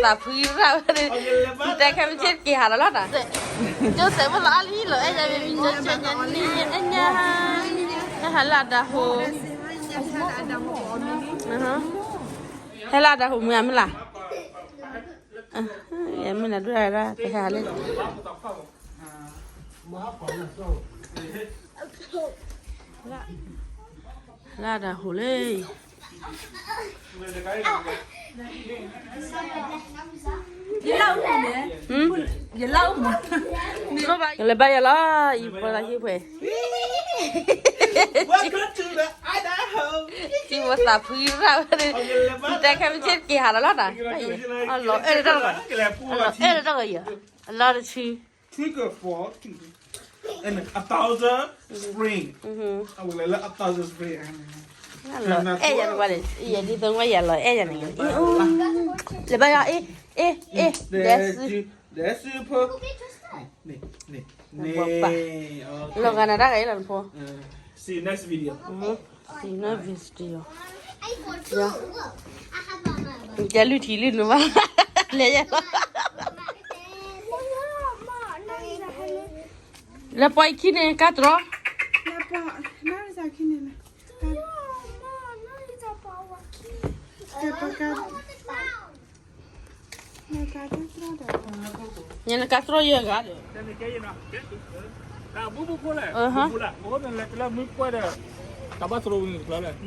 ထံဖိသးဖှံရၣ်ဝဲန့ၣ်, မ့ၢ်တဲခဲမုၢ်ဆ့ၣ်တက့ၤဟးလီၤလီၤနီၤ, ကၠိစဲးဖိလီၤအါလံလီၤ အဲၣ်ယၤဘံဘံကၠိဆဲးညါန့ၣ် အဲၣ်ညါ, ဟဲဟးလၢအဒၢဟိ, ဟဲလၢအဒၢဟိမုၢ်ဧါမုၢ်လၢ်, ယမုၢ်နၤဒိၣ်ဒၣ်တဟဲဟးလၢ လၢအဒၢဟိလံ, ယလၢအမုၢ်န့ၣ်, ယလၢအမုၢ်, ယလဲၤဘါယွၤလီၤ အံၤပှၤလၢဟံၣ်ပှဲၤ, ထံဖိသးဖှံရၣ်ဝဲန့ၣ်, မ့ၢ်တဲခဲမုၢ်ဆ့ၣ်တက့ၤဟးလီၤလီၤနီၤ, အလီၤအဲၣ်တၢ်တဂၤ, အလီၤအဲၣ်တၢ်တဂၤအံၤ, အလီၤတဆူ Trick or fall, and a thousand spring. အဝဲလဲၤလၢ a thousand spring. လီၤအဲၣ်ယၤန့ၣ်ဝဲန့ၣ်, ယဲဒ်သိးဝဲယၤလီၤအဲၣ်ယၤန့ၣ်, လဲၤဘါယွၤ, အ့ အ့ အ့ ဒဲးစု, ဒဲးစုဖိ, န့ၣ် န့ၣ် လီၤဂာ်နၤတၢ်ဂၤအံၤလီၤနဖိ, see you next video. ကဲလုၢ်ထံလုၢ်နုာ်ဘၣ်, လဲၤယဲလီၤ, လၢပှၤအံၤခံန့ၣ် ကါတြီ, ညါနကါတြီယဲဂၤဒီ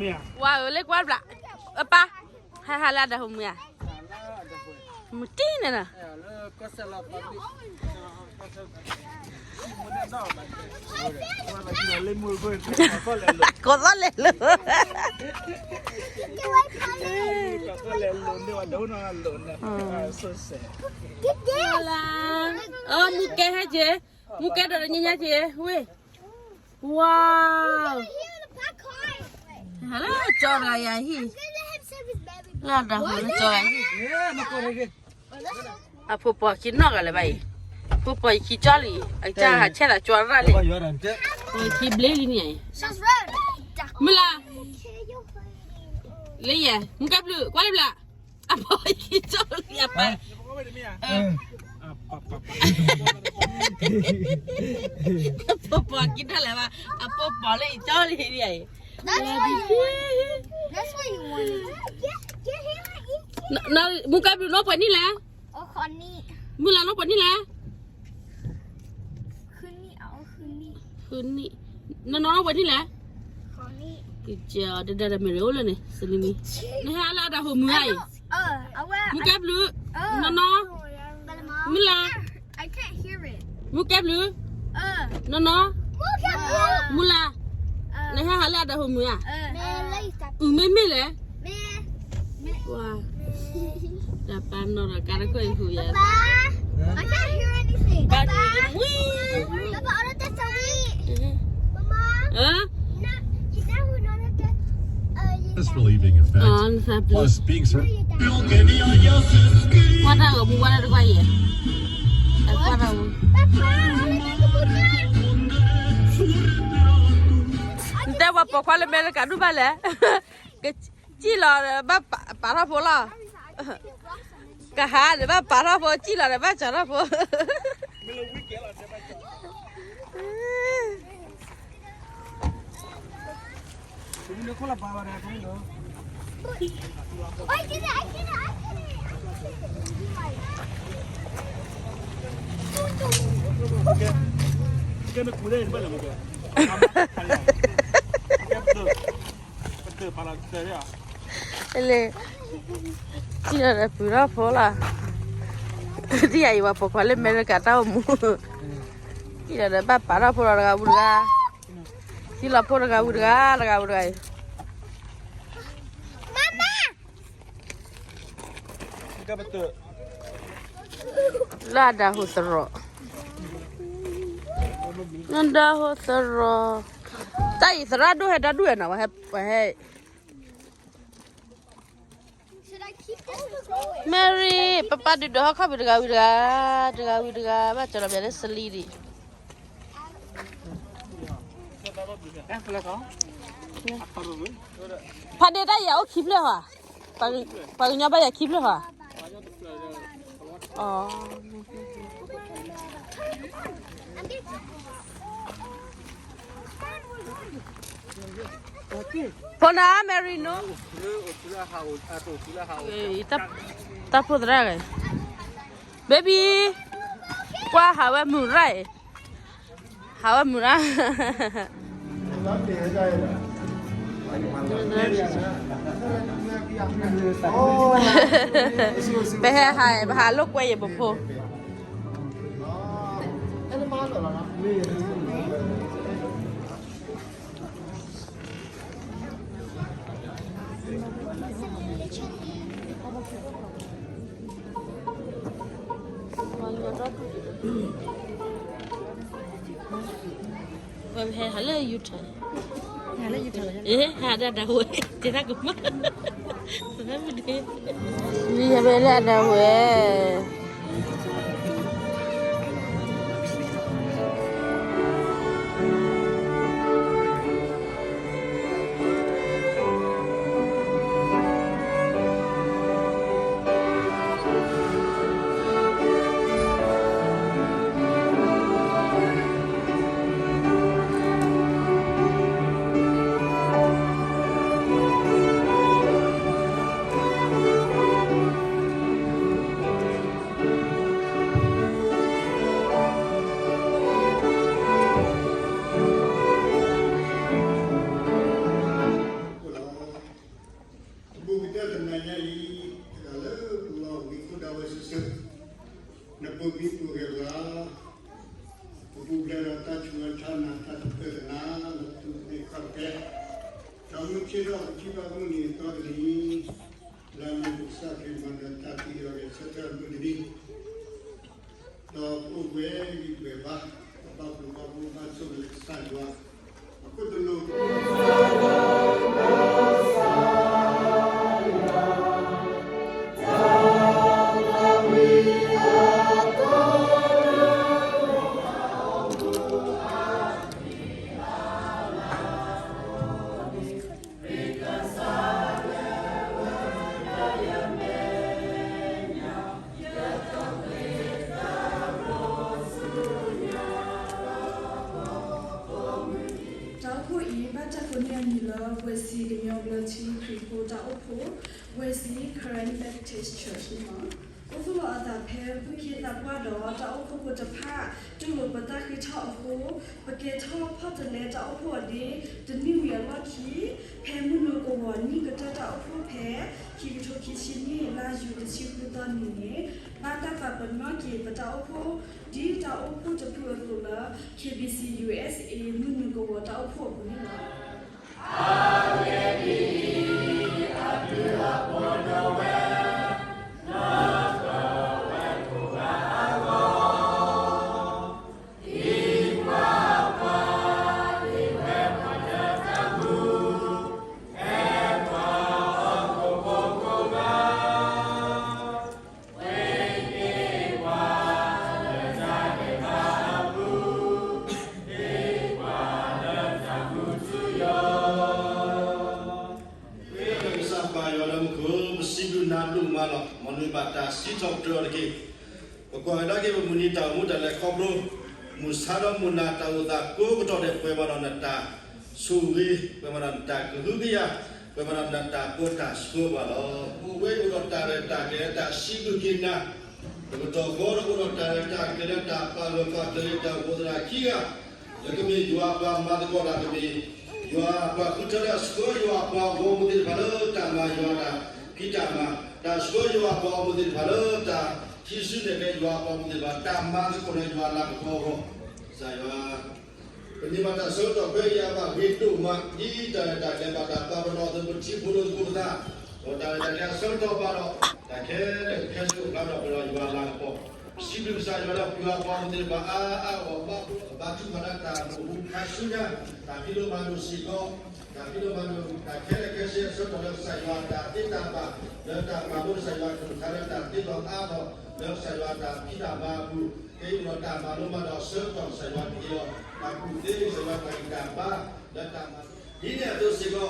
း, ဝါဧၢ လၢကွၢ်ဘျး, အပၢ်, ဟဲဟးလၢအဒၢဟိမုၢ်ဧါ, မုၢ်တံၢ်န့ၣ်နီၤ, ကိးသီၣ်လဲၤလိာ်, မုၢ်ကဲဟဲက့ၤ, မုၢ်ကဲဒီးညါညါက့ၤ, ဝ့ၢ်, ဝါ, ဟဲလၢကၠီတဂၤယၤဟံၣ်, လၢအဒၢဟိလၢကၠီဂၤဟံၣ် အဖိပှၤခံနီၣ်ဂၤလၢၤဘၣ်အံၤ, ဖိပှၤယခံကၠီလံ, အကစၢ်ဟးဆဲးသးကၠီရၣ်လံ, ယခံဘျ့လံန့ၣ်, မုၢ်လၢ်, လၢယဲ, မုၢ်ကဲဘျုး ကွၢ်လံဘျး, အဖိယခံကၠီလံအပၢ်, အဖိပှၤခံနီၣ်လၢၤဘၣ်, အဖိပှၤလၢယကၠီလံန့ၣ်, မုၢ်ကဲဘျုးနီၣ်ပှဲၤနံၣ်လဲၣ်, မုၢ်လၢ်နီၣ်ပှဲၤနံၣ်လဲၣ်, ဃုနံၣ်, နီၢ်နီၢ်နီၣ်ပှဲၤနံၣ်လဲၣ်, ကစၢ်အီၤတဒါတမဲာ်အိၣ်လၢန့ၣ် စလံမံ, နဟဲလၢအဒၢဟိမုၢ်ဧါအံၤ, မုၢ်ကဲဘျုး, နီၢ်နီၢ်, မုၢ်လၢ်, မုၢ်ကဲဘျုး, နီၢ်နီၢ်, မုၢ်လၢ်, နဟဲဟးလၢအဒၢဟိမုၢ်ဧါ, အုၣ်မ့မ့ၢ်လဲၣ်, ဝါ, တၢ်ပာ်နီၣ်ဒီးကါတခိၣ်အံၤဟူးယၤ, ဘၣ်န့ၣ်ဝံၤ, Just for leaving, in fact. Plus, being sur- ကွၢ်တၢ်ဂီၤမူဝဲဒၣ်တကွၢ်ယဲ, ကွၢ်တၢ်ဂီၤမူ, နတဲပှၤပိာ်ခွါလၢအမဲရကၤဒူၣ်ဘၣ်လဲၣ်, ကစံၣ်လီၤဒီးဘၣ်ပာ်ထီၣ်ဖိလီၤ, ကဟးဒီးဘၣ်ပာ်ထီၣ်ဖိ, စံၣ်လီၤဒီးဘၣ်စးထီၣ်ဖိ လၢ, စံၣ်လီၤဒီးပာ်ထီၣ်ဖိလီၤ, ဒ်အံၤပှၤပိာ်ခွါလၢအမဲရကၤတၢ်အိၣ်မူ, စံၣ်လီၤဒီးဘၣ်ပာ်ထီၣ်ဖိလီၤတဂၤဝံၤတဂၤ, စံၣ်လီၤဖိတဂၤဝံၤတဂၤ တဂၤဝံၤတဂၤအံၤ လၢအဒၢဟိသရိာ်, အဒၢဟိသရိာ်, တၢ်အံၤသရၣ်ဒိၣ်ဟဲဒီဒူၣ်ဝဲနီၤ, ပဟဲ, Mary, ပပၢ်ဒုးဒီးဟီၣ်ခီၣ်ဖံးတဂၤဝံၤတဂၤ, တဂၤဝံၤတဂၤ, ဘၣ်ကၠီလီၤပျးလၢစလံဒံး. ဖးဒ့တၢ်ယၤအိၣ်ခံဖျၢၣ်ဟါ, ပှၤကညီဘၣ်ယၤခံဖျၢၣ်ဟါ. ဖိနၤ Marino, တၢ်ဖိသရၣ်ဂ့ၤ, baby, ကွၢ်ဟးဝဲမုၢ်ရၣ်အံၤ, ဟးဝဲမုၢ်ရၣ်. ပဟဲဟး ပဟးလိာ်ကွဲယပဖိ. ဝဲဟဲဟးလၢ U-turn, ဟးလၢ U-turn, ဟးဒၣ်ဒၣ်ဝဲ, တဲတၢ်ကမၣ်, သရၣ်မုၣ်ဒ့, မ့ၢ်ဟဲဖဲလၢအဒၣ်ဝဲ. အဘူးကတၢၢ်တနၤညါအံၤ, တဂၤလၢပလီၢ်ဝံၤခိၣ်ဒၣ်ဝဲစုာ်စုာ်, နပူၤဘံပူၤဂဲၤဘျါ, ပပူၤဖျဲးဒီးတၢ်ဆူးတၢ်ဆါ နၤတၢ်တဖျၢၣ်တနၤ လၢပတူၢ်သ့ၣ်ခီၣ်တဖျဲး, ဒီးမုၢ်ဆ့ၣ်ထီၣ်ပထံၣ်ဘၣ်မုၢ်နံၤအသီတနံၤ, လၢမုၢ်ပကစၢ်ခရံာ်မၤနၢၤတၢ်သံဒီးဂဲၤဆၢထၢၣ်မုၢ်တနံၤ ဒီးပအိၣ်ဝဲဂံၢ်ပှဲၤဘါ, ပဘၣ်ပူၤဘၣ်ဘိဘၣ်ဆိၣ်ဂ့ၤလၢကစၢ်ယွၤ, အခိၣ်တလိၣ် တၢ်အိၣ်ဖှိၣ်အံၤ ဘၣ်တၢ်ကိးန့ၢ်အမံၤလၢ Wesley ကညီဘျၢထံခရံာ်ဖိတၢ်အိၣ်ဖှိၣ်, Wesley Karen Baptist Church န့ၣ်လီၤ. အိၣ်သူၣ်လီၤအသးဖဲဘူၣ်ခ့သးပှၢ်ဒီး တၢ်အိၣ်ဖှိၣ်ဖိတဖၣ် တူၢ်လိာ်ပတၢ်ဃ့ထီၣ်အဃိ, ပကဲထီၣ်ဖီၣ်တလဲတၢ်အိၣ်ဖှိၣ်အီၤဒ့ တနံၣ်ဝံၤအလီၢ်ခံ, ဖဲမုၢ်နုာ်ကဝီၤနံၣ်ကတၢၢ်တၢ်အိၣ်ဖှိၣ်ဖဲ ခံကထိခံဆံနံၣ် လါယူၤတဆံဃုသီနံၤန့ၣ်, ဘၣ်တၢ်ပာ်ပနီၣ်က့ၤပတၢ်အိၣ်ဖှိၣ် ဒ်တၢ်အိၣ်ဖှိၣ်တဖုအသိးလၢ K B C U S A မုၢ်နုာ်ကဝီၤတၢ်အိၣ်ဖှိၣ်အပူၤန့ၣ်လီၤ. ကစၢ်ပၢ်ယွၤလၢမူခိၣ် ပစံးဘျုးနၤဒိၣ်မး လီၤ. မ်နမ့ၢ်ဘၣ်တၢ်စံးထီၣ်ပတြၢၤအီၤတက့ၢ်. ပကွၢ်ကဒါက့ၤပမုၢ်နံၤတၢ်အိၣ်မူတၢ်လဲၤခီဖျိ, မုၢ်ဆါဒီးမုၢ်နၤတၢ်အိၣ်သးကိးကတီၢ်ဒဲး ပှဲၤဘၣ်ဒီးနတၢ်ဆိၣ်ဂ့ၤ, ပှဲၤဘၣ်ဒီးနတၢ်ကဟုကယာ်, ပှဲၤဘၣ်ဒီးနတၢ်ပၢတၢ်ဆှၢပှၤလီၤ. ပဝဲအိၣ်ဒီးတၢ်ရဲၣ်တၢ်ကျဲၤလၢတၢ်စံးဘျုးက့ၤနၤ, ပကတီၢ်ဃီဒီးအိၣ်ဒီးတၢ်ရဲၣ်တၢ်ကျဲၤလၢတၢ်ပာ်ဂၢၢ်ပာ်ကျၢၤ တၢ်အိၣ်ဖှိၣ်သရၣ်ခံဂၤ, လၢကမ့ၢ်ယွၤအပှၤမၤသကိးတၢ်ကမ့ၢ်, ယွၤအပှၤဃုထၢတၢ်ဆှၢယွၤအပှၤဂီၢ်မုၢ်သ့ၣ်တဖၣ်လၢတၢ်မၤယွၤတၢ်ဖံးတၢ်မၤ, တၢ်ဆှၢယွၤအပှၤဂီၢ်မုၢ်သ့ၣ်တဖၣ်လၢတၢ်ခံစုနဲၣ်ကျဲယွၤအပှၤမုၢ်သ့ၣ်တဖၣ် တၢ်မၤသကိးလၢယွၤလၤကပီၤအဂီၢ်, ကစၢ်ယွၤ ပန့ၢ်ဘၣ်တၢ်ဆၢကတီၢ်ဖဲအံၤအဘၣ်ဂ့ၤဒိၣ်မး ဒ်တၢ်ရဲၣ်တၢ်ကျဲၤဘၣ်တၢ်ပာ်ပနီၣ်အသိး ပထံၣ်ဖိလိၤသကိးပသး, ဒီးတၢ်ရဲၣ်တၢ်ကျဲၤအဆၢကတီၢ်ဘၣ်ဒီး တၢ်ခဲလၢာ်ခဲဆ့အိၣ်ဖျါထီၣ်ပှဲၤဒီးယွၤလၤကပီၤ, ပစံးဘျုးကစၢ်ယွၤလၢပှၤအါအါဂီၢ်ဂီၢ်ဘၣ်ဘၣ်ထုကဖၣ်တၢ်မုာ်ဟူခါဆူညါ, တၢ်ဖံးလိမၤဒိးစ့ၢ်ကီး, တၢ်ဖံးလိမၤဒိး တၢ်ခဲလၢာ်ခဲဆ့အဆၢကတီၢ်လၢကစၢ်ယွၤတၢ်သ့တၢ်ဘၣ်, လၢတၢ်မၤလိကစၢ်ယွၤကလုၢ်ကထါလၢတၢ်သ့လီၤအါထီၣ်, လၢကစၢ်ယွၤတၢ်ဖံးတၢ်မၤအပူၤ, ကဲအံၤဒီးတၢ်မၤလိမၤဒိးအဆၢကတီၢ် ကစၢ်ယွၤကဟ့ၣ်အီၤ, တၢ်ကူၣ်သ့ကစၢ်ယွၤတၢ်ဂံၢ်တၢ်ဘါ, လၢတၢ်မၤလိ ဒ်န့ၣ်အသိးစ့ၢ်ကီး,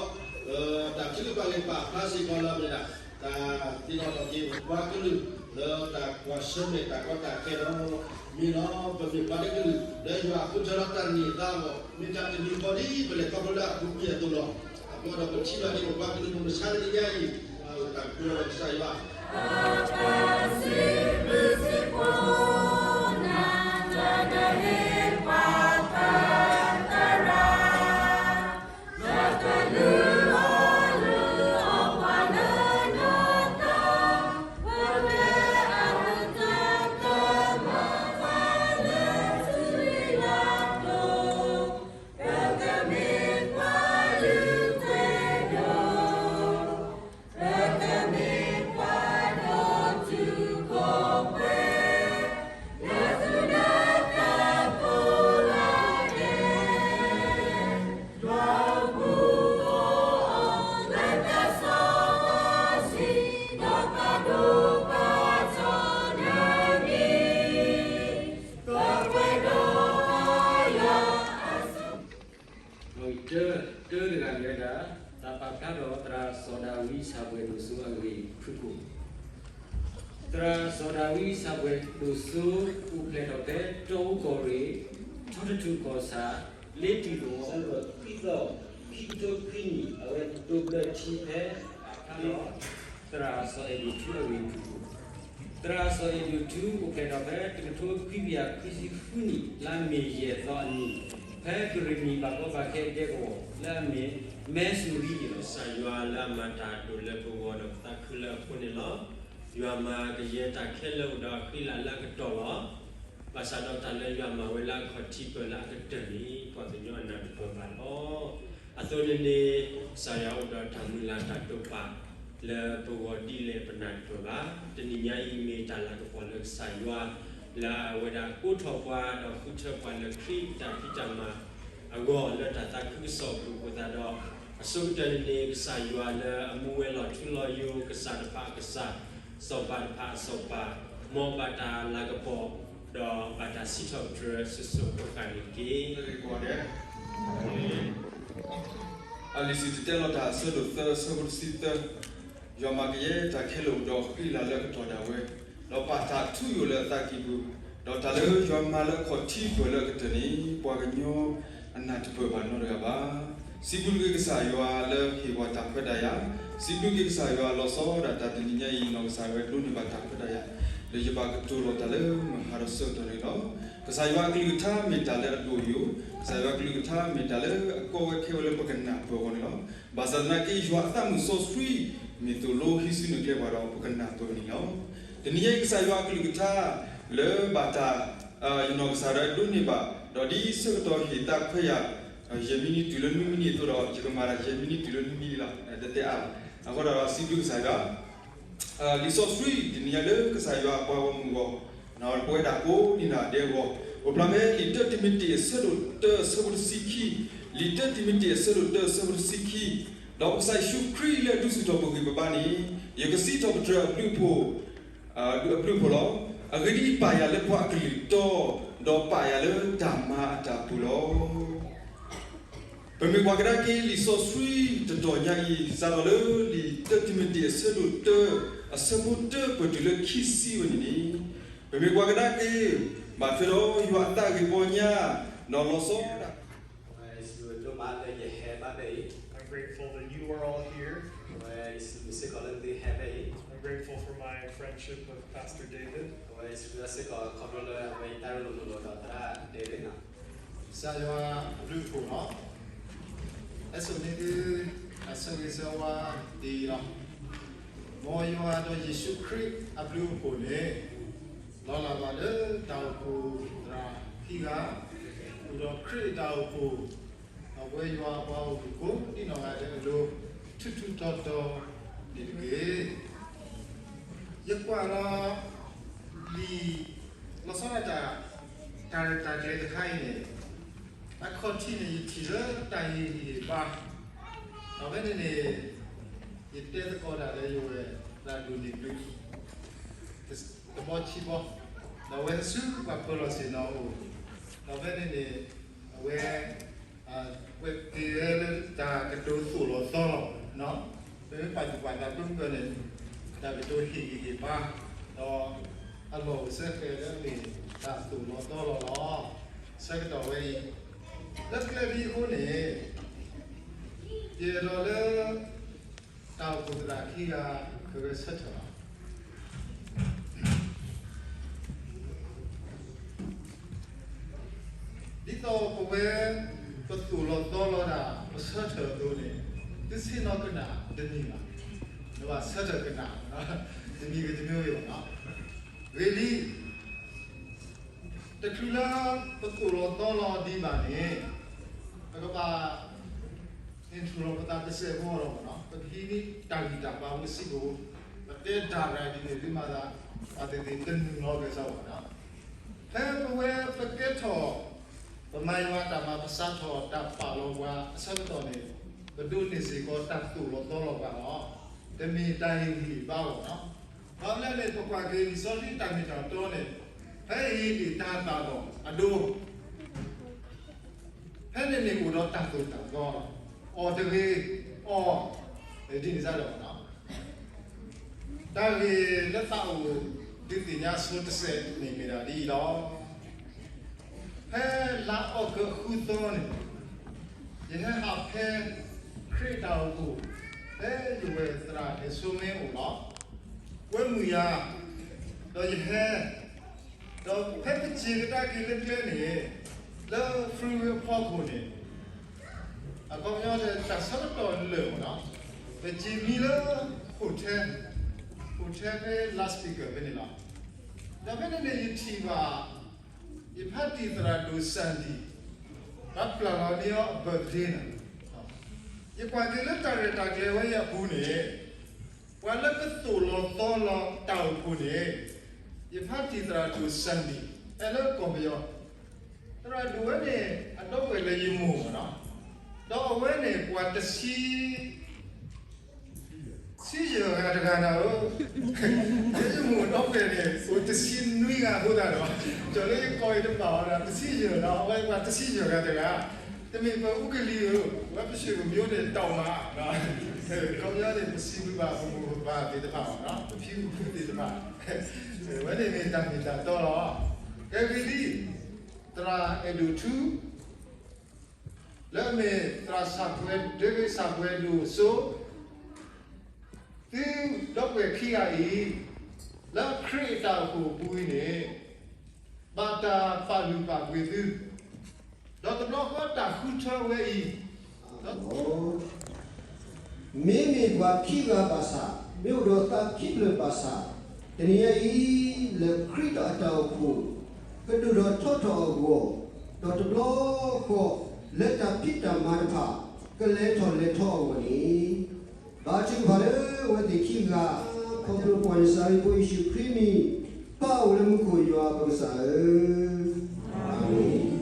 တၢ်ထုကဖၣ်န့ၣ်ပာ်ဖျါစ့ၢ်ကီးလၢအမ့ၢ်ဒၣ် တၢ်သ့ၣ်နီၣ်ထီၣ်က့ၤပပှၤကလုာ် လၢတၢ်ကွၢ်ဆၢၣ်မဲာ်တၢ်ကီတၢ်ခဲလီၤ. မ့ၢ်လီၤ ပမ့ၢ်ပှၤတကလုာ် လၢယွၤဃုထၢလီၤတၢ်န့ၢ်သါအဂီၢ် မ့ၢ်တၢ်တမံၤဃီဒ်ပလဲၤခီဖျိလၢအပူၤကွံာ်အသိးလီၤ. အဃိဒီးပထံၣ်ဘၣ်ဒ်ပပှၤကလုာ်ပမုၢ်ဆါတနံၤညါအံၤ တၢ်ကတိၤဒီးကစၢ်ယွၤ တၢ်တဂၤန့ၣ်ဝဲဒၣ် တၢ်ပာ်ဖျါဒီးသရၣ်စီၤဒၤဝံးစၢ်ဘှဲးဒိၣ်စိအဂ့ၢ်ဖုၣ် သရၣ်စီၤဒၤဝံးစၢ်ဘှဲးဒိၣ်စိ အိၣ်ဖျဲၣ်ထီၣ်ဖဲတီအူကီၢ်ရ့ၣ် ထီတထူၣ်ကီၢ်ဆၢ လ့တံၢ်သဝီ သၢဘီၣ်ခွံသီ ခံကထိခွံနံၣ် အဝဲဒိးဘျၢထံဖဲ သရၣ်စီၤအဲၣ်ဒိၣ်ထူအဂ့ၢ်ဖုၣ် သရၣ်စီၤအဲၣ်ဒိၣ်ထူ အိၣ်ဖျဲၣ်ထီၣ်ဖဲ တကထိခွံကယၤခွံဆံဃုနံၣ် လါမ့ၤယဲၢ်သီအနံၤ ဖဲကရ့ၣ်နံၣ်ဘၣ်ကီဘၣ်ခဲဒဲကဝီၤ လၢအမ့ၢ် မဲစူၤရံန့ၣ်လီၤ. ကစၢ်ယွၤလၢအမၤတၢ်ဒိၣ်လၢပဂီၢ်ဒီးပသးခုလၢအဃိန့ၣ်လီၤ. ယွၤမၤကယဲၢ်တၢ်ခဲလၢာ်အိၣ်ဒီးအဃံလၤလၢအကတီၢ်လီၤ. ဘၣ်ဆၣ်ဒီးတၢ်လၢယွၤမၤဝဲလၢအခီၣ်ထံးပၢၢ်လၢအကတၢၢ်န့ၣ် ပှၤကညီအနၢ်တပၢၢ်ဘၣ်လီၤ. အသိးန့ၣ်န့ၣ် ကစၢ်ယွၤအိၣ်ဒီးတၢ်မုၢ်လၢ်တၢ်တိာ်ပာ် လၢပဂီၢ်ဒ်လဲၣ်ပနၢ်တပၢၢ်ဘၣ်. တနံၤညါအံၤမ့ၢ်တၢ်လၤကပီၤလၢကစၢ်ယွၤ လၢအဝဲဒၣ်ကိးထီၣ်ပှၤဒီးဃုထၢပှၤလၢခရံာ်တၢ်ဖံးတၢ်မၤအဂီၢ် လၢတၢ်သးခုကစီၣ်အပူၤအဃိသတးဒီး အဆိကတၢၢ်န့ၣ်န့ၣ် ကစၢ်ယွၤလၢအမူဝဲလီၤထူလီၤယိာ် ကစၢ်တဖၣ်အကစၢ် စီၤပၤတဖၣ်အစီၤပၤ မ်ဘၣ်တၢ်လၤကပီၤ ဒီးဘၣ်တၢ်စံးထီၣ်ပတြၢၤစိၤစိၤဃၣ်ဃၣ်န့ၣ်တက့ၢ်. အလံာ်စံၣ်တဲၤတဲလီၤတၢ်အဆၢဒိၣ်သၢ အဆၢဖိတဆံသၢ, ယွၤမၤကယဲၢ်တၢ်ခဲလၢာ်အိၣ်ဒီးအဃံအလၤလၢအကတီၢ်ဒၣ်ဝဲ, ဒီးပာ်တၢ်ထူယိာ်လၢအသးကံၢ်ပူၤ, ဒီးတၢ်လၢယွၤမၤလၢအခီၣ်ထံးပၢၢ်လၢအကတၢၢ်န့ၣ် ပှၤကညီအနၢ်တပၢၢ်ဘၣ်နီတဂၤဘၣ်. စံးဘျုးက့ၤကစၢ်ယွၤလၢဟ့ၣ်ပှၤတၢ်ခွဲးတၢ်ယာ်, စံးဘျုးက့ၤကစၢ်ယွၤလီၤဆီဒၣ်တၢ်တနံၤညါအံၤ နီၢ်ကစၢ်ဒၣ်ဝဲဒိးန့ၢ်ဘၣ်တၢ်ခွဲးတၢ်ယာ် လၢယဘၣ်ကတိၤလီၤတၢ်လၢမဟါဒီးဆၢကတီၢ်န့ၣ်လီၤ. ကစၢ်ယွၤအကလုၢ်ကထါမ့ၢ်တၢ်လၢအဒိၣ်အယိာ်, ကစၢ်ယွၤအကလုၢ်ကထါမ့ၢ်တၢ်လၢအကီဝဲခဲဝဲလၢပကနၢ်ပၢၢ်အဂီၢ်န့ၣ်လီၤ. ဘၣ်ဆၣ်သနာ်က့ ယွၤအသးမုၣ်စီဆှံ မ့ၢ်သိၣ်လိဟံးစုနဲၣ်ကျဲပှၤဒီးပကနၢ်ပၢၢ်န့ၣ်လီၤ. တနံၤညါအံၤကစၢ်ယွၤအကလုၢ်ကထါ လၢဘၣ်တၢ် ယနီၢ်ကစၢ်ဒၣ်ဝဲဒိးန့ၢ်ဘၣ်, ဒီးဒ်ဆၢကတီၢ်ဟ့ၣ်သးခွဲးယာ် ယဲၢ်မံးနံးတုၤလၢနွံမံးနံးအသိးဒီး ယကမၤတၢ်ယဲၢ်မံးနံးတုၤလၢနွံမံးနံးလီၤ. တတဲအါဘၣ်. အဃိဒီးစံးဘျုးကစၢ်ယွၤ လံာ်စီဆှံတနံၤညါလၢကစၢ်ယွၤအပှၤဂီၢ်မုၢ်အဂီၢ် ပဝဲဒၣ်ကိးနံၤဒဲးအဂီၢ် အိၣ်ဖျါဖဲလံာ်တၢတံၤမသ့းအဆၢဒိၣ်တၢအဆၢဖိတဆံခံ, လံာ်တၢတံၤမသ့းအဆၢဒိၣ်တၢအဆၢဖိတဆံခံ, ဒီးပကစၢ်ယ့ၣ်ၡူးခရံာ်လၢအဒုးဆူၣ်ထီၣ်ပဂံၢ်ပဘါန့ၣ် ယကစံးထီၣ်ပတြၢၤအဘျုးအဖှိၣ် အဘျုးအဖှိၣ်လီၤ. အဂ့ၢ်ဒ်အံၤ, ပာ်ယၤလၢပှၤအကလုၢ်တီ, ဒီးပာ်ယၤလၢတၢ်မၤအတၢ်ပူၤလီၤ. ပမ့ၢ်ကွၢ်ကဒါက့ၤလံာ်စီဆှံတတီၤညါအံၤ စးထီၣ်လၢလံာ်တၢတံၤမသ့းအဆၢဒိၣ်တၢ အဆၢဖိတၢပၢၢ်တုၤလၢခံဆံဝဲန့ၣ်န့ၣ်, ပမ့ၢ်ကွၢ်ကဒါက့ၤ ဘၣ်ထွဲဒီးယွၤအသးဂ့ၢ်ပီညါ ဒီးလီၤဆီဒၣ် အဝဲစံးဝဲဒိၣ်မးလၢ ယဟဲဘၣ်ဖဲအံၤ, I'm grateful that you are all here. အဝဲစံးစ့ၢ်ကီးလၢသုဟဲဖဲအံၤ, I'm grateful for my friendship with Pastor David. အဝဲစံးစ့ၢ်ကီးခီဖျိလၢအဝဲအံၤတၢ်ရ့လိာ်မုာ်လိာ်ဒီးသရၣ် David န့ၣ်, ကစၢ်ယွၤအဘျုးအဖှိၣ်လီၤ. အဲၣ်ဆိန့ၢ်သု အဆၢဂ့ၤဆၢဝါဒ်အံၤလီၤ. မ်ယွၤဒီးယ့ၣ်ၡူးခရံာ်အဘျုးအဖှိၣ်န့ၣ် လီၤလးဘၣ်လၢတၢ်အိၣ်ဖှိၣ်သရၣ်ခံဂၤ, ဃုာ်ဒီးခရံာ်အတၢ်အိၣ်ဖှိၣ်, ဒီးပဝဲယွၤအပှၤဂီၢ်မုၢ်ကိးဒံနီၢ်ဂၤဒဲးအလိၤ ထူးထူးတီၤတီၤန့ၣ်တက့ၢ်. ယကွၢ်လီၤ လံာ် လီၤဆီဒၣ်တၢ် တၢ်ရဲၣ်တၢ်ကျဲၤတခါအံၤန့ၣ်, အခီၣ်ထံးန့ၣ် ယထံၣ်လၢတၢ်ဟ့ၣ်ဂံၢ်ဟ့ၣ်ဘါ, ဒီးဖဲန့ၣ်န့ၣ် ယတဲသကိးတၢ်လၢယဝဲၢ် သရၣ်ဒိၣ်န့ၢ်ဘျုး တဘီဆံဘီ, ဒီးအဝဲဆူပှၤပၢၤလီၢ်ဆ့ၣ်နီၤအအိၣ်, ဒီးဖဲန့ၣ်န့ၣ် အဝဲ ပက့ၤလၢတၢ်ကတိၤသိၣ်လီၤသီလီၤ, ပမ့ၢ်ပာ်သူၣ်ပာ်သးဖုၣ်ဖုၣ်န့ၣ်, တၢ်ကတိၤဟ့ၣ်ဂံၢ်ဟ့ၣ်ဘါ, ဒီးအလီၢ်အိၣ်ဆၢဃဲၤလၢအမ့ၢ်တၢ်သိၣ်လီၤသီလီၤလီၤ. ဆၢကတီၢ်ဝဲအံၤ, လၢကျဲဒ်အံၤအဃိန့ၣ်, ယအဲၣ်ဒိးလၢ တၢ်အိၣ်ဖှိၣ်သရၣ်ခံဂၤ ကဂဲၤဆၢထၢၣ်လီၤ. ဒ်သိးပဝဲ ပသိၣ်လီၤသီလီၤဒၣ် ပဆၢထၢၣ်အသိးန့ၣ်, သုဆ့ၣ်နီၤကနၣ်တမံၤဘၣ်, ဒီးဘၣ်ဆၢထၢၣ်ကနၣ်, တမံၤဂ့ၤတမံၤဂ့ၤဘၣ်နီၤ. ဂ့ၤလံ, တချုးလၢပသိၣ်လီၤသီလီၤဒံးဘၣ်န့ၣ်, ပကဘၣ် န့ၣ်ထူၣ်လီၤပသးတစဲးဖိဒီး, ပကဟံးန့ၢ်တၢ်ဂံၢ်တၢ်ဘါဝဲစ့ၢ်ကီး, ပတဲတၢ်ရဲၣ်ဒ်န့ၣ်ဒ်မၤသး, ပှၤသ့ၣ်သ့ၣ်တနုာ်လီၤက့ၤစ့ၢ်ကီးနီၤ. ဖဲပဝဲပကဲထီၣ် ပမၤယွၤတၢ်မၤ ပစးထီၣ်တၢ်ပာ်လီၤပှၤအဆၢကတီၢ်န့ၣ်, ပဒိးန့ၢ်စ့ၢ်ကီးတၢ်သိၣ်လီၤသီလီၤပှၤလီၤ. တမ့ၢ်တၢ်ဟ့ၣ်ဂံၢ်ဟ့ၣ်ဘါအဂီၢ်နီၤ. ဘၣ်မနုၤလဲၣ်န့ၣ် ပကွၢ်က့ၤလံာ်စီဆှံတၢ်မ့ၢ်တၢ်တီန့ၣ်, ဖဲအံၤဒၣ်တၢ်သးလီၤအဒိ ဖဲန့ၣ်န့ၣ်အိၣ်ဒီးတၢ်သိၣ်တၢ်သီ, အီၣ်တဂ့ၤ, အီၣ်, ဒ်န့ၣ်စ့ၢ်ကီး, တၢ်ဂ့ၢ်လၢသးအိၣ်ဒုးသ့ၣ်ညါဆိတစဲးန့ၣ်မ့ၢ်ဒၣ်ဒ်အံၤလီၤ. ဖဲလါအီကူးဃုသီန့ၣ်, ယဟဲဟးဖဲ ခရံာ်တၢ်အိၣ်ဖှိၣ်, ဖဲယဝဲၢ်သရၣ်ဟဲစိမ့ၢ်အိၣ်လီၤ. ဝဲမုၢ်ယၤ, ဒီးယဟဲ ဒီးဖဲပစံးကဒါက့ၤလၢကျဲန့ၣ်, လၢ freeway အဖီခိၣ်န့ၣ်, အခီပညီတၢ်ဆၢကတီၢ်လၢာ်မ့ၢ်နီၤ, ပစံးမံလၢ hotel, hotel ဖဲ loudspeaker ဖဲန့ၣ်လီၤ. ဒီးဖဲန့ၣ်န့ၣ် ယထံၣ်ဘၣ် ယဖါတံၢ်သရၣ်ဒိၣ် Sandy, ဘၣ်ပျၢ်လီၤန့ၢ်အီၤအ birthday န့ၣ်, ယကွၢ်က့ၤလၢတၢ်ရဲၣ်တၢ်ကျဲၤဝဲအံၤအပူၤန့ၣ်, ပှၤလၢကသိၣ်လီၤသီလီၤတၢ်အိၣ်ဖှိၣ်န့ၣ်, ယဖါတံၢ်သရၣ်ဒိၣ် Sandy, အဲၣ်လၢကီၢ်ပယီၤ, သရၣ်ဒိၣ်ဝဲန့ၣ် အဒီပုၢ်ဝဲၢ်လၢယမိၢ်မ့ၢ်နီၤ, ဒီးအဝဲန့ၣ် ပှၤတဆံ ဆံယဲၢ်ဂၤတဂၤနၤဧၢ, ယမိၢ်ဒီပုၢ်ဝဲၢ်န့ၣ် အိၣ်တဆံနွံဂၤအဃိသတးဒီး, ကၠီၤလၢယကိးအံၤတဘၣ်အီၤဒီး တဆံယဲၢ်ဒီး အဝဲပှၤတဆံယဲၢ်ဂၤတဂၤ, တမ့ၢ်ပအူကလံၤဧၢ, ဝဲပစံးကမျိုးန့ၣ် တၢ်မၤ, ခီပညီန့ၣ် ပစံးဘျုးဘၣ်ပမိၢ်ပပၢ်သ့ၣ်တဖၣ်မ့ၢ်နီၤ, ပဖံပဖုသ့ၣ်တဖၣ်, ဝဲန့ၣ်မ့ၢ်တၢ်မ့ၢ်တၢ်တီလီၤ. ကဲဂ့ၤလံ, သရၣ်အဲၣ်ဒိၣ်ထူ လၢအမ့ၢ်သရၣ်စၢ်ပှဲၤ, ဒ့ဂ့ၤစၢ်ပှဲၤဒိၣ်စိ, သုဒီပုၢ်ဝဲၢ်ခံဂၤအံၤ, လၢခရံာ်အတၢ်အိၣ်ဖှိၣ်အပူၤအံၤန့ၣ်, ဘၣ်တၢ်ပာ်လုၢ်ပာ်ပှ့ၤသု, ဒီးတဘျီဃီတၢ်ဃုထၢဝဲအံၤ, မ့မ့ၢ်ပှၤခံဂၤဘၣ်ဆၣ်, မ့ၢ်အိၣ်ဒီးသးခံဖျၢၣ်ဘၣ်ဆၣ်, တနံၤညါအံၤ, လၢခရံာ်အတၢ်အိၣ်ဖှိၣ်, ကဒိၣ်ထီၣ်ထီထီၣ်အဂီၢ်, ဒီးတဘျီဃီ, လၢတၢ်ဖံးတၢ်မၤတဖၣ်, ကလဲၤထီၣ်လဲၤထီအဂီၢ်န့ၣ်, ဘါထုကဖၣ်လၢအဝဲသ့ၣ်ခံဂၤ, ခီဖျိပှၤနစၤရ့းဖိယ့ၣ်ၡူးခရံာ်အမံၤ, ပၢ်အိၣ်လၢမူခိၣ်ယွၤပကစၢ်ဧၢ, အၤမ့ၣ်.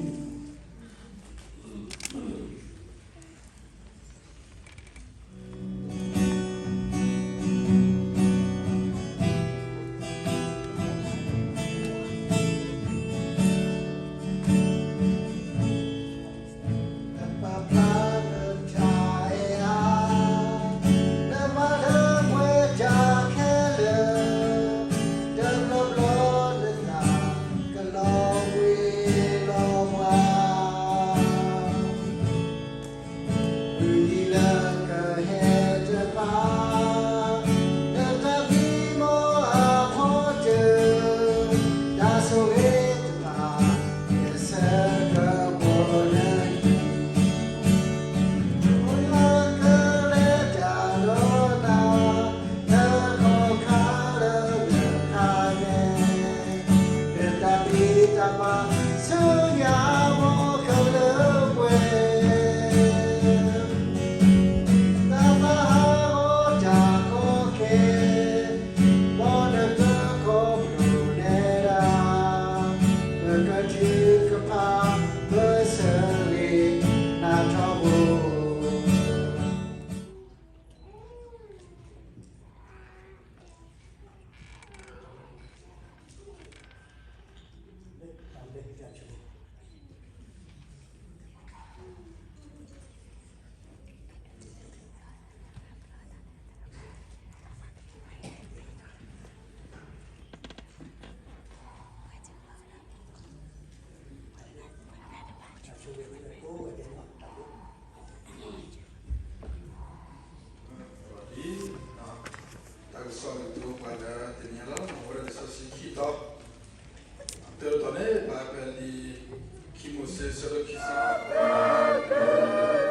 တနံၤညါလီၤ အဝဲဒၣ်လံာ်စီဆှံခံတီၤ, တၢ်တတီၤန့ၣ် ပာ်ဖဲလံာ်ခံမိၤၡ့ ဆၢဒိၣ်ခံဆံ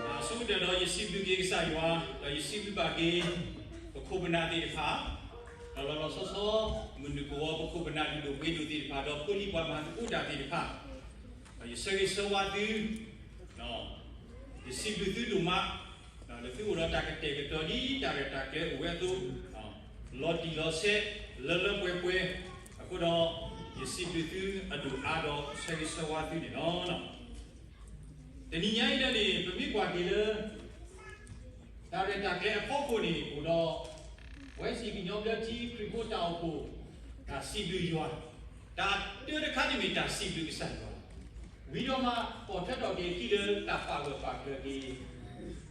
အဆိကတၢၢ်ဒီး ယစံးဘျုးက့ၤကစၢ်ယွၤ, ဒီးယစံးဘျုးဘၣ်က့ၤ ပခိၣ်ပနၢ်သ့ၣ်တဖၣ်, ဒီးလီၤလီၤဆီဆီ မုၢ်နုာ်ကဝီၤ ပခိၣ်ပနၢ်လုၢ်ဒိၣ်ပှ့ၤဒိၣ်သ့ၣ်တဖၣ် ဒီးဖိလံၤပှၤမၤသကိးတၢ်သ့ၣ်တဖၣ်, ဒီးယဆၢဂ့ၤဆၢဝါသု, ယစံးဘျုးသုဒိၣ်မး, ဒီးလၢသုအိၣ်ဒီးတၢ်ကတဲာ်ကတီၤဒ်တၢ်ရဲၣ်တၢ်ကျဲၤအိၣ်ဝဲအသိး, လီၤတံၢ်လီၤဆဲး လၢလၢပှဲၤပှဲၤ, အဃိဒီး ယစံးဘျုးသုအဒိၣ်အါဒီးဆၢဂ့ၤဆၢဝါသုန့ၣ်လီၤ. တနံၤညါအံၤဒၣ်န့ၣ် ပမ့ၢ်ကွၢ်က့ၤလၢ တၢ်ရဲၣ်တၢ်ကျဲၤအဖီခိၣ်န့ၣ် အိၣ်ဒီး ဝဲစံၣ်ကညီဘျၢထံခရံာ်ဖိတၢ်အိၣ်ဖှိၣ် တၢ်စံးဘျုးယွၤ, တၢ်တၢတခါန့ၣ်မ့ၢ်တၢ်စံးဘျုးကစၢ်ယွၤ, ဝံၤဒီးမၤပိာ်ထွဲထီၣ်က့ၤအခံလၢတၢ်ပာ်ဂၢၢ်ပာ်ကျၢၤက့ၤ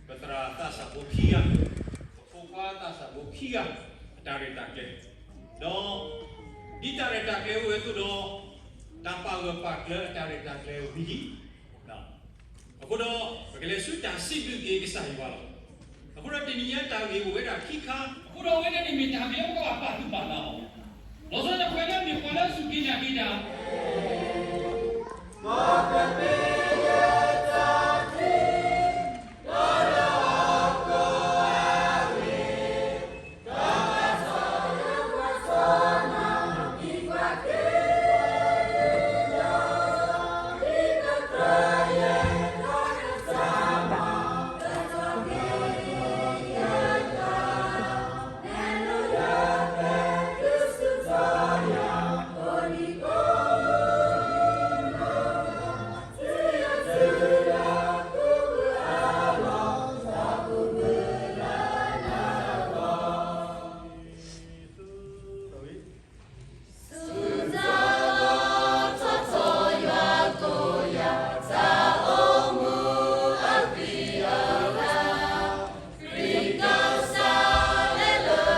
ပသရၣ်သးစၢ်ဖိခံဂၤ, ပဖိခွါသးစၢ်ဖိခံဂၤ အတၢ်ရဲၣ်တၢ်ကျဲၤ, ဒီး ဒ်တၢ်ရဲၣ်တၢ်ကျဲၤအိၣ်ဝဲအသိးဒီး တၢ်ပာ်ဂၢၢ်ပာ်ကျၢၤအတၢ်ရဲၣ်တၢ်ကျဲၤဝံၤလံ အဃိဒီး ပကလဲၤဆူတၢ်စံးဘျုးက့ၤကစၢ်ယွၤလီၤ. အဃိဒီးတနံၤညါတၢ်ဂ့ၢ်အိၣ်ဝဲဒၣ်ခံခါ, အဃိဒီးအဝဲန့ၣ်မ့ၢ်တၢ်ဂ့ၢ်လၢပကဘၣ်ပာ်သူၣ်ပာ်သးအီၤ, လီၤဆီဒၣ်တၢ်ခွဲးလၢမ့ၢ်ပှၤလၢအစူၢ်က့ၤနာ်က့ၤတၢ် ဒိၣ်ပှၢ်ဧ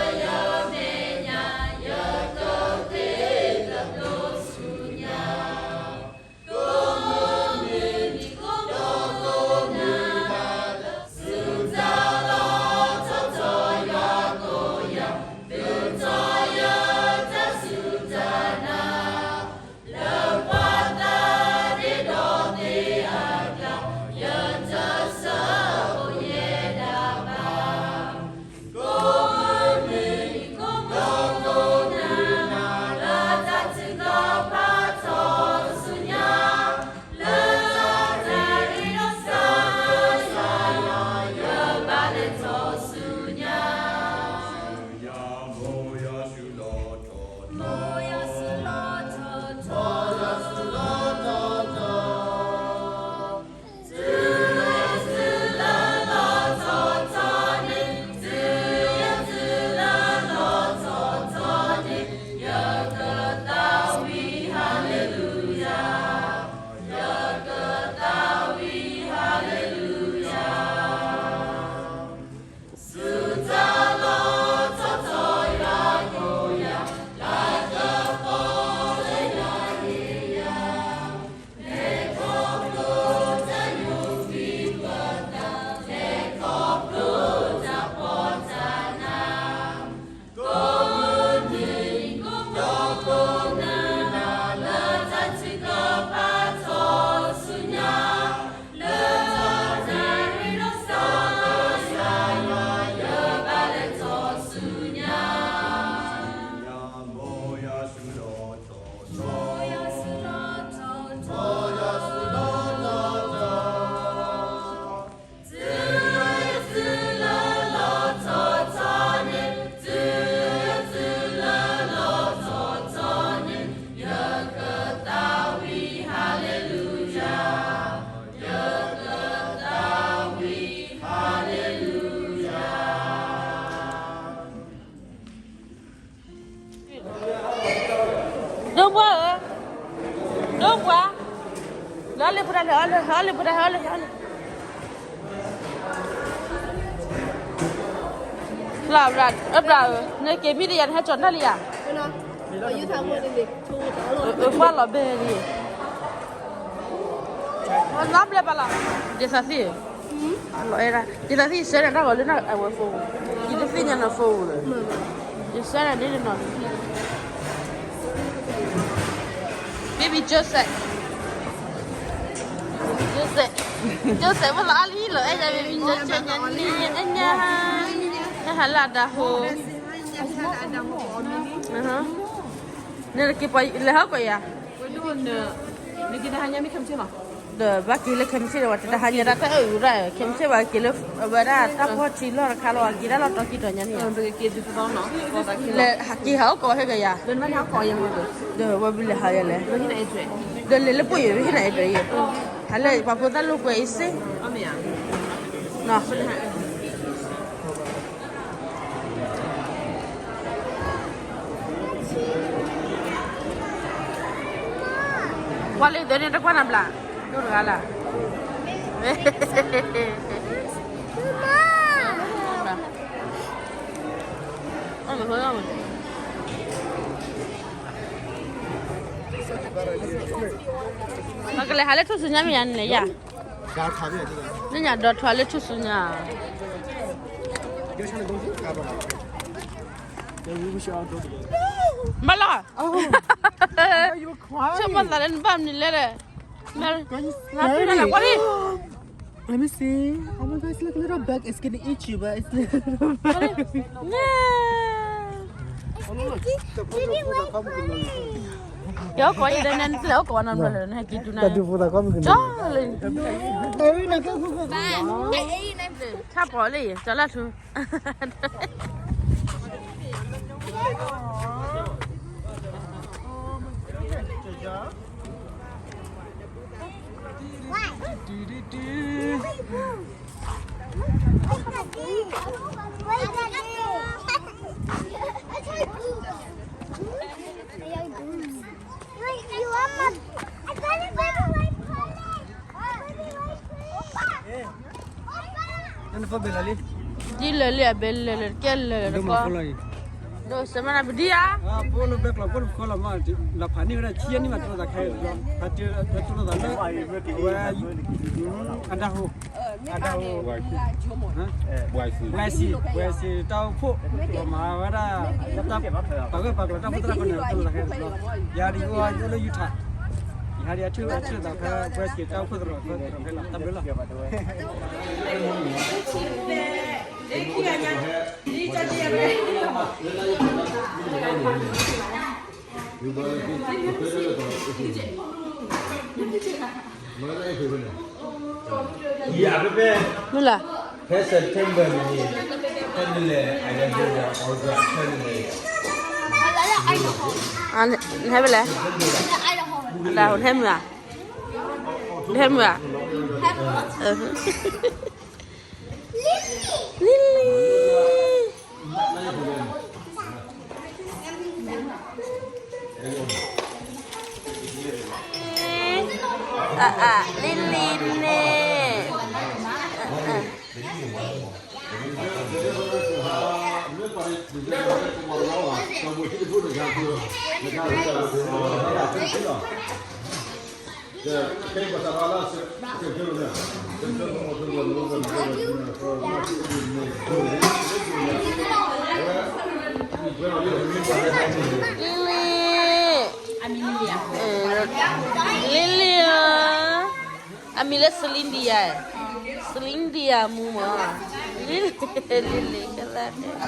ၢ, ဒိၣ်ပှၢ်, လၢအီၣ်လၢပူၤတၢ်လဲၣ်, အီၣ်လၢပူၤတၢ်လဲၣ်, အီၣ်လၢ, အဘျၣ်ဧၢ, နက့ၤမံဒီးယၤ နဟဲကၠီၤတၢ်လံဧါ. အၢ ကွၢ်လီၤဘဲလံ, နီဘျဲၣ်ပာ်လီၤ, ဒ်သိးသံ, လီၤအဲၣ်ဒၣ် ဒ်သိးသံ ယဆှၢနၤတၢ်ဂီၤလၢနအဝဲ phone, ယတသ့ၣ်ညါန phone လၢ, ယဆှၢနၤဒ်န့ၣ်နီၤ, baby Joseph, Joseph, Joseph မ့ၢ်လီၤအါလံ လီၤအဲၣ်ယၤ baby Joseph ညါန့ၣ် ညါ, ဟဲဟးလၢအဒၢဟိ, နက့ၤပှၤလဲၤဟီၣ်ကီးယၤ, ဒီးဘၣ်က့ၤလၢခဲမုၢ်ဆ့ၣ်ဒီး ဝဲတဟါညါဒၣ်တၢ်အၢၣ်အူရၣ် ခဲမုၢ်ဆ့ၣ် ပှၤက့ၤလၢ အဝဲဒၣ်တၢ်ဖီၣ်ထံလီၢ်တခါလီၤ က့ၤဒၣ်လီၢ်တီကံၤတီၤညါန့ၣ်, လဲၤဟးက့ၤဟးဟီၣ်ကီးဟဲကယၤ, ဒီးဝဲဘုလဲၤဟးယၤလဲၣ်, ဒီးလဲၤလၢပှိၢ်ယံၤဟဲနၤအဲၣ်တၢ်အံၤ, ဟးလၢပှၤဖိသၣ်လိာ်ကွဲအံၤစ့ၢ်, ကွၢ်လံ ဒ်န့ၣ်တကွၢ်နၤဘျး, ဒိၣ်တဂၤလၢ်, မ့ၢ်ကလဲၤဟးလၢထူၣ်စုညါမ့ၢ်ယါန့ၣ်လဲၣ်ယၤ, နညါဒီးထွါလၢထူၣ်စုညါ, မၤလီၤ, ဆိကမိၣ်သးလၢနဘၣ်မနုၤလဲၣ်ဒီး, Let me see. Oh my God, it's like a little bug. It's gonna eat you, but it's a little bug. ယကီးယဒၣ်နတလဲၤကီးနဘျီလၢနဟဲက့ၤတုၤနၤ, ကီးလၢ, ထါပီၤလၢယကီးလၢထူ ဒ်လဲၣ်လံ အဘဲလဲၣ်လၢကဲလဲၣ်လၢတကီ, ဒိးစဲမနၤပဒံဧါ, ဖိလၢဘဲကျီၢ်ဖိလၢဖီလီၤမး, လီၤဖးန့ၢ်ဝဲဒၣ်ဆံယဲၢ်နံၣ်မး တိၢ်သးခဲ, တိၢ်လိာ်သးလၢ, ဝဲ, အဒၢဟိ, အဒၢဟိ, ဝဲစံး, ဝဲစံးတၢ်အိၣ်ဖှိၣ်, မၤဝဲဒၣ်, ပာ်ဂၢၢ်ပာ်ကျၢၤတၢ်အိၣ်ဖှိၣ်သရၣ်ခိၣ်န့ၣ် တိၢ်လိာ်သးခဲ, ယၤဒ်ယအိၣ်လၢယူထၣ်, ယဟးဒ်အထၢၣ်သးခဲ, ဝဲစံးတၢ်အိၣ်ဖှိၣ်သရၣ်ခိၣ်ခဲလီၤ တၢ်ဘျုးလီၤ. မုၢ်လၢ်, ဖဲလဲၣ်, နဟဲဖဲလဲၣ်, အဒၣ်ဟဲမုာ်ဧါ, နဟဲမုာ်ဧါ, လံလံ လံလံန့ၣ်, လံလံဧၢ, အမံၤလၢ Celine Dion, Celine Dion မူမး, လံလံ လံလံ ကလၢ်န့ၣ်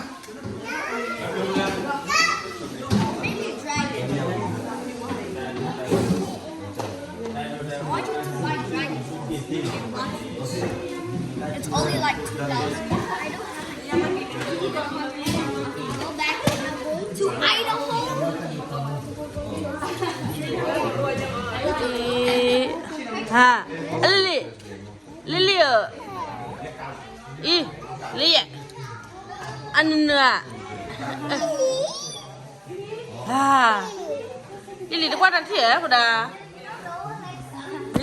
It's only like two thousand. I don't have a, go back to Idaho. Lily, Lily, Lily, အံၤ, လံယဲ, အနနၢၤ, လံလံ တကွၢ်တၢ်ထံၣ်ဧါ ဖိဒါ, လ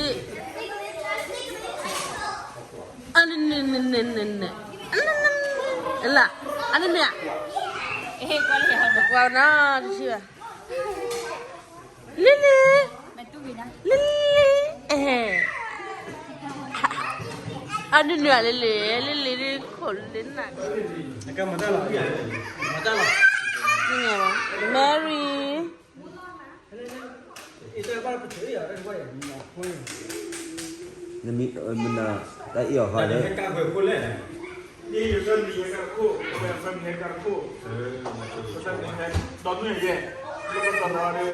ံ, အနနၢၤ, လၢ, အနနၢၤ, တကွၢ်နီတထံၣ်ဘၣ်. လံလံ, လံလံ, အဲ, အနုနုၤလံလံ, လံလံဒ်ခိၣ်လံနၤ, Mary, နမံၤ, တၢ်အံၤအီၤဃီလၢ ဒီးန့ၣ်ယဲ, ဒီးပသရၣ်ဒီး